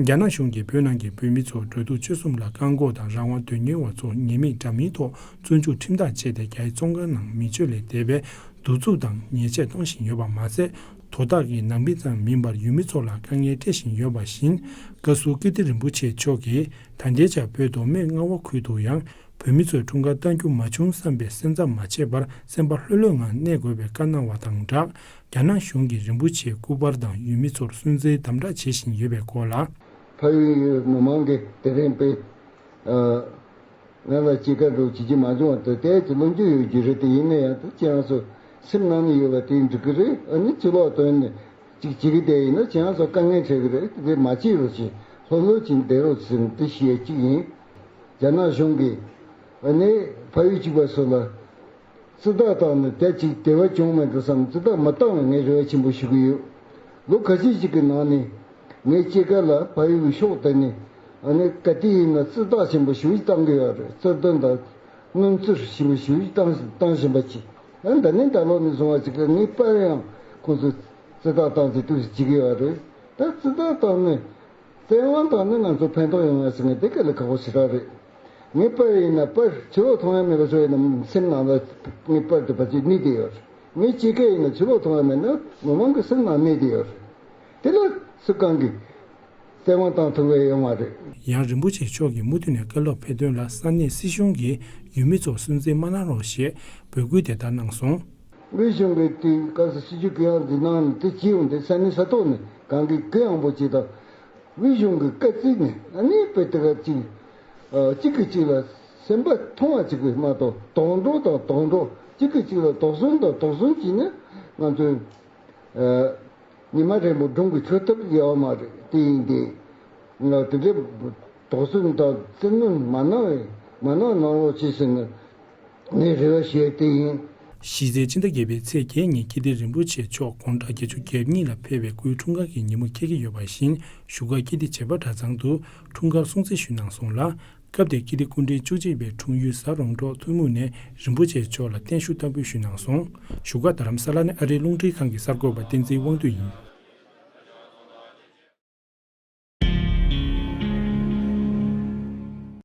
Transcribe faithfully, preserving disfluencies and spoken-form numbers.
རྒྱ་ནག་གཞུང་གིས་བོད་ནང་གི་བོད་མི་ཚོར་འགྲོ་འདུག་སྤྱོད་གསུམ་ལ་བཀག་འགོག་དང་། རང་དབང་དོན་གཉེར་བ་ཚོ་ཉེས་མེད་འདྲ་མིན་ཐོག་བཙོན་འཇུག་ཁྲིམས་ཐག་བཅད་དེ། རྒྱའི་བཙོན་ཁང་ནང་མི་སྤྱོད་ལས་འདས་པའི་གདུག་རྩུབ་དང་ཉེས་ཆད་གཏོང་བཞིན་ཡོད་པ་མ་ཟད། དོ་བདག་གི་ནང་མི་ཙམ་མིན་པར་ཡུལ་མི་ཚོ་ལ་དཀའ་ངལ་སྤྲད་བཞིན་ཡོད་པ་བཞིན། བཀའ་ཟུར་ཀིརྟི་རིན་པོ་ཆེ་མཆོག་གིས་ད་ལྟའི་ཆར་བོད་མདོ་སྨད་རྔ་བ་ཁུལ་དུ་ཡང་བོད་མི་ཚོས་འཁྲུངས་སྐར་གཏོང་རྒྱུ་མ་བྱུང་བསམ་པའི་སེམས་འཚབ་མ་བྱས་པར་སེམས་པ་ལྷོད་ལྷོད་ངང་གནས་དགོས་པའི་བཀའ་གནང་བ་དང་སྦྲགས། རྒྱ་ནག་གཞུང་གིས་རིན་པོ་ཆེའི་སྐུ་པར་དང་ཡུལ་མི་ཚོར་སུན་གཙེར་དམ་དྲག་བྱེད་བཞིན་ཡོད་པའི་སྐོར་ལ། ཕ་ཡུལ་མི་མང་གིས་དེ་རིང་དཔེ། ཨ། ང་ལ་སྐྱེས་སྐར་འགྲོ་བྱེད་ཀྱི་མ་བྱུང་བ་དེ་ལྟའི་ཀྱི་ལོ་རྒྱུས་ཡོད་རྒྱུ་རེད། དེ་ཡིན་ན་ཡང་དེ་ཁྱེད་རང་ཚོ་སེམས་ནང་ནས་ཡོད་པ་དེ་འགྲིག་གི་རེད། ཨ་ནི་ཕྱི་ལོགས་དོན་ནས་ཅིག་བྱེད་ཀྱི་བསྡད་ཡིན་ན་ཁྱེད་རང་ཚོ་དཀའ་ངལ་འཕྲད་ཀྱི་རེད། དེ་མ་བྱེད་རོགས་བྱེད། ལྷོད་ལྷོད་ཅིག་བསྡད་རོགས་ཟེར་ནས་དེ་བཤད་གཅིག་ཡིན། རྒྱ་ནག་གཞུང་གིས་ཨ་ནི་ཕ་ཡུལ་གཅིག་པ་ཚོ་ལ། རྩིས་རྟགས་བཏང་ནས་དེ་ཅིག་བདེ་བ་བྱུང་མེད་འགྲོ་བསམ། རྩིས་རྟགས་མ་བཏང་བས་ངས་རེ་བ་ཆེན་པོ་ཞུ་གི་ཡོད། ལོ་ཁ་ཤས་ཤིག་གི་ནང་ནས་ངའི་སྐྱེས་སྐར་ལ་ཕ་ཡུལ་གྱི་ཕྱོགས་དེ་ནས་ཨ་ནི་ག་དུས་ཡིན་ན་རྩིས་རྟགས་ཆེན་པོ་ཞེ་པོ་ཅིག་བཏང་གི་ཡོད་རེད། རྩིས་ཐོ་དང་སྔོན་རྩིས་ཞེ་པོ་ཞེ་པོ་ཅིག་བཏང་བཏང་བཞིན་པ་ཅིག་ཨ་ནི་ད་ནི་ད་ལོ་ནས་བཟུང་བ་ཅིག་གི་ངའི་པར་ཡང་ཁོང་ཚོས་རྩིས་རྟགས་བཏང་ཚེ་ཏོག་ཙམ་བྱེད་ཀྱི་ཡོད་རེད། ད་རྩིས་རྟགས་བཏང་ནས། བཙན་དབང་བཏང་ནས་ང་ཚོ་ཕན་ཐོགས་ཡོང་ཡ་ཟེར་ནས་དེ་ག་ལ་ཁག་པོ་ཞེ་དྲག་རེད། ངའི་པར་ཡིན་ན་པར་ཕྱི་ལོགས་མཐོང་ཡ་མེད་པ་ཚོ་ཡིན་ན་སེམས་ནང་ལ་ངའི་པར་དེ་ཕལ་ཆེར་གནས་བསྡད་ཡོད་རེད། ངའི་སྐྱེས་སྐར་ཡིན་ན་ཕྱི་ལོགས་མཐོང་ཡ་མེད་ན་མི་མང་གི་སེམས་ནང་གནས་བསྡད་ཡོད་རེད། དེ་ལ་སུ་གང་གིས་བཙན་དབང་བཏང་ཐུབ་ཡ་ཡོད་མ་རེད། ཡང་རིན་པོ་ཆེ་མཆོག་གིས་མུ་མཐུད་ནས་བཀའ་སློབ་ཕེབས་དོན་ལ་ས་གནས་སྲིད་གཞུང་གིས་ཡུལ་མི་ཚོར་སུན་གཙེར་མ་གནང་རོགས་ཞེས་འབོད་སྐུལ་དེ་ལྟར་གནང་སོང་། དབུས་གཞུང་གི་དུས་སྐབས་སུ་སྲིད་ཇུས་གུ་ཡངས་འདི་གནང་ནས་དེ་བྱས་ཡོང་དུས་ས་གནས་ས་ཐོག་ནས་གང་གི་གུ་ཡངས་པོ་ཅིག་དང་། དབུས་གཞུང་གི་བཀའ་བརྩིས་ནས་ཨ་ནི་དཔེ་དེ་ག་ཅིག་ཨ། གཅིག་གིས་གཅིག་ལ་སེམས་པ་མཐུན་པ་ཅིག་གིས་མ་གཏོགས་དོགས་འགྲོ་དང་དོགས་འགྲོ། གཅིག་གིས་གཅིག་ལ་དོགས་ཟོན་དང་དོགས་ཟོན་བྱས་ནས་ང་ཚོས་ཨ། ཉི་མ་རིང་པོ་སྒྲུང་གི་འཁྱོལ་ཐབས་ཡོད་མ་རེད། དེ་ཡིན་ཏེ། ང་དེ་འདྲའི་དོགས་ཟོན་དང་བཙིར་གནོན་མ་གནང་བའི་མ་གནང་གནང་རོགས་བྱེད་ཟེར་ནས་ངས་རེ་བ་ཞུ་ཡ་དེ་ཡིན། གཞི་རྩའི་ཕྱི་ཟླ་བརྒྱད་པའི་ཚེས་བརྒྱད་ཉིན་ཀིརྟི་དེ་རིན་པོ་ཆེ་མཆོག་དགུང་གྲངས་བརྒྱད་ཅུ་གྱ་གཉིས་ལ་ཕེབས་པའི་སྐུའི་འཁྲུངས་སྐར་གྱི་ཉིན་མོ་འཁེལ་གྱི་ཡོད་པ་བཞིན། བཞུགས་སྒར་ཀིརྟི་བྱེས་པ་གྲྭ་ཚང་དུ་འཁྲུངས་སྐར་སྲུང་བརྩི་ཞུས་གནང་སོང་ལ། སྐབས་དེར་ཀིརྟི་སྐུ་ཕྲེང་བཅུ་གཅིག་པའི་འཁྲུངས་ཡུལ་གཟའ་རོང་འབྲོག་ཐུན་མོང་ནས་རིན་པོ་ཆེ་མཆོག་ལ་བརྟན་བཞུགས་བསྟར་འབུལ་ཞུས་གནང་སོང་། བཞུགས་སྒར་རྡ་རམ་ས་ལ་ནས་ཨ་རིའི་རླུང་འཕྲིན་ཁང་གི་གསར་འགོད་པ་བསྟན་འཛིན་དབང་འདུས་ཡིན།